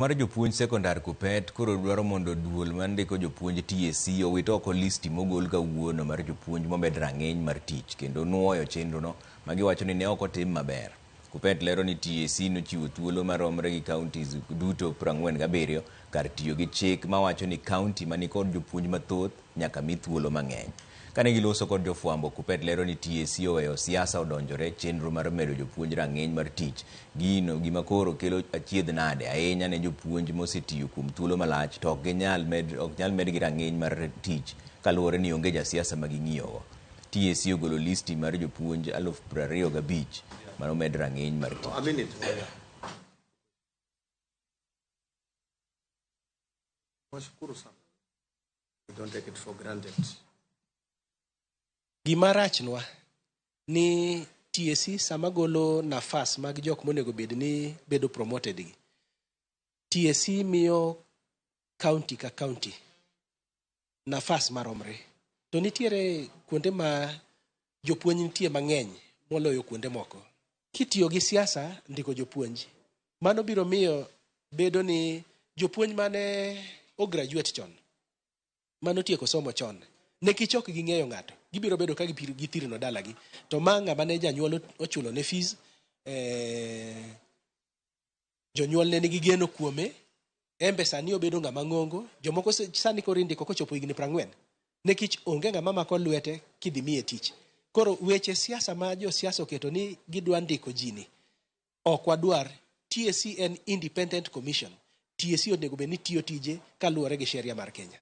Mar jopuonj sekondar KUPPET koro dwaro mondo duol mar ndiko jopuonj TSC owit oko listi mogol kawuono mar jopuonj momed rang'iny mar tich kendo nuoyo chenrono ma giwacho ni ne ok otim maber. KUPPET lero ni TSC nochiwo thuolo maromre gi counties duto 47 kar tiyo gi chik mawacho ni county manikod jopuonj mathoth nyaka mi thuolo mang'eny. Kane giloso kod jofwambo, KUPPET lero ni TSC oweyo siasa odonjore chenro mar medo jopuonj rang'iny mar tich. Gino gima koro kelo achiedh nade ahinya ne jopuonj mosetiyo kuom thuolo malach to ok ginyal med, ok nyal medgi rang'iny mar tich kaluwore ni onge jasiasa ma ging'iyogo. TSC ogolo listi mar jopuonj 25,000 manomed rang'iny mar tich. A minute. Washukuru sana. We don't take it for granted. Gima rachnwa ni TSC sama golo nafas mag jok monego bed ni bedo promoted gi. TSC miyo county ka county nafas maromre. To nitiere kuonde ma jopuonj nitie mang'eny moloyo kuonde moko. Kitiyo gi siasa ndiko jopuonj, mano biro miyo bedo ni jopuonj mane o graduate chon, mane otieko somo chon, nikech ok ging'eyo ng'ato, gibiro bedo ka githirno dalagi. To ma ng'ama ne janyuol ochulo ne fees, jonyuol ne nigi geno kuome, embe sani obedo ng'ama ng'ongo, jomoko sani koro indiko kochopo higni 40, nikech onge ng'ama mako lwete kidhi miye tich. Koro weche siasa ma josiasa oketo ni gidwa ndiko ji ni, ok wadwar. TSC en independent commission. TSC onego bed ni tiyo tije kaluwore gi sheria mar Kenya.